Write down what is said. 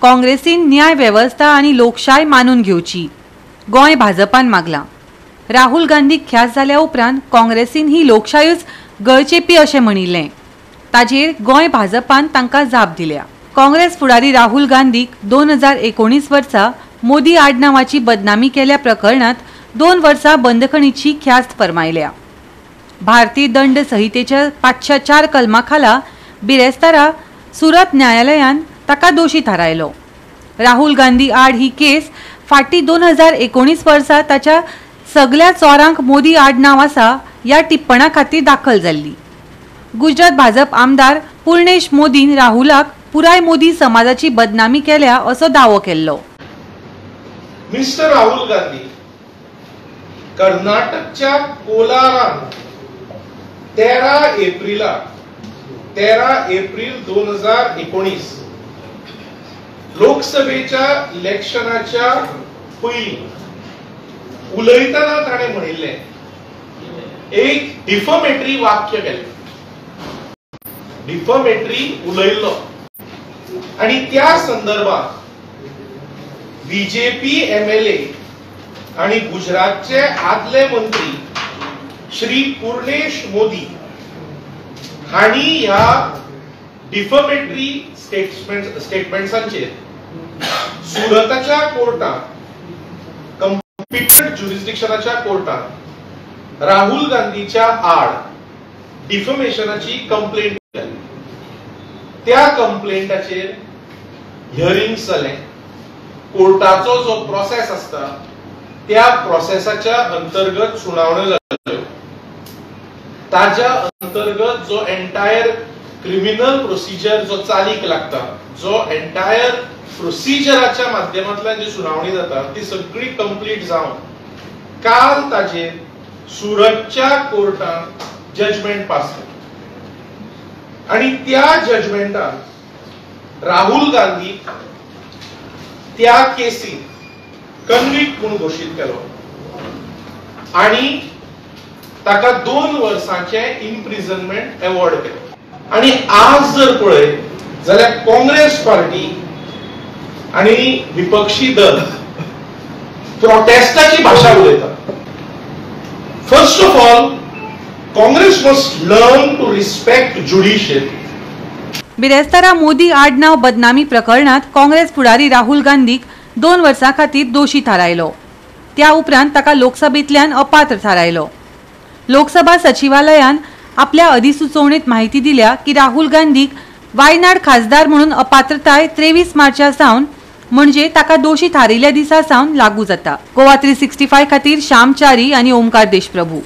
काँग्रेसीन न्याय वेवस्था आनी लोकशाय मानून घेवची गोंय भाजपान मागलां. राहुल गांधीक ख्यास्त जाल्या उपरांत काँग्रेसीन ही लोकशायूच गळचेपी अशें म्हणिल्लें. ताजेर गोंय भाजपान तांकां जाप दिल्या. काँग्रेस फुडारी राहुल गांधीक 2019 वर्सा मोदी आडनांवाची बदनामी केल्या प्रकरणांत 2 वर्सां बंदखणीची ख्यास्त फर्मायल्या. भारतीय दंड संहितेच्या 504 कलमा खाला बिरेस्तारा सुरत न्यायालयान ताका दोशी थारायलो. राहुल गांधी आड ही केस फाटीं 2019 वर्सा ताच्या सगल्या चोरांक मोदी आडनांव आसा ह्या टिप्पणा खातीर दाखल जाल्ली. गुजरात भाजप आमदार पूर्णेश मोदीन राहुलाक पुराय मोदी समाजाची बदनामी केल्या असो दावो केल्लो. मिस्टर राहुल गांधी कर्नाटकच्या कोलारांत 13 एप्रिल 2019 लोकसभेच्या इलेक्शनाच्या पयलीं उलयतना ताणें म्हणिल्लें एक डिफमेटरी वाक्य केलें, डिफमेटरी उलयल्लो आनी त्या संदर्भात बीजेपी एमएलए आनी गुजरातचे आदले मंत्री श्री पूर्णेश मोदी हांणी ह्या डिफमेटरी स्टेटमेंट्सांचेर सुरताच्या कोर्टात, कॉम्पिटंट ज्युरिस्डिक्शनाच्या कोर्टात राहुल गांधीच्या आड डिफमेशनाची कंप्लेंट केली. त्या कंप्लेंटाचेर हियरिंग जालें. कोर्टाचो जो प्रोसेस आसता त्या प्रोसेसाच्या अंतर्गत सुनावण्यो जाल्यो. ताज्या अंतर्गत जो एंटायर क्रिमिनल प्रोसिजर जो चालीक लागता, जो एंटायर प्रोसिजराच्या माध्यमांतल्यान जी सुनावणी जाता ती सगळी कंप्लीट जावन काल ताजेर सुरतच्या कोर्टान जजमेंट पास केलें आनी त्या जजमेंटान राहुल गांधी त्या केसीन कन्विक्ट म्हूण घोशीत केलो आनी ताका 2 वर्सांचें इम्प्रिजनमेंट अवॉर्ड केलें. आनी आज जर पळयत जाल्यार काँग्रेस पार्टी आनी विपक्षी दल प्रोटेस्टाची भाशा उलयता. First of all, Congress must learn to respect judiciary. बिरेस्तारा मोदी आडनांव बदनामी प्रकरणांत काँग्रेस फुडारी राहुल गांधीक 2 वर्सां खातीर दोशी थारायलो. त्या उपरांत ताका लोकसभेंतल्यान अपात्र थारायलो. लोकसभा सचिवालयान आपल्या अधिसुचोवणेंत माहिती दिल्या की राहुल गांधीक वायनाड खासदार म्हणून अपात्रताय 23 मार्चा सावन म्हणजे ताका दोशी थारिल्ल्या दिसा सावन लागू जाता. गोवा 365 खातीर श्याम च्यारी आनी ओमकार देशप्रभू.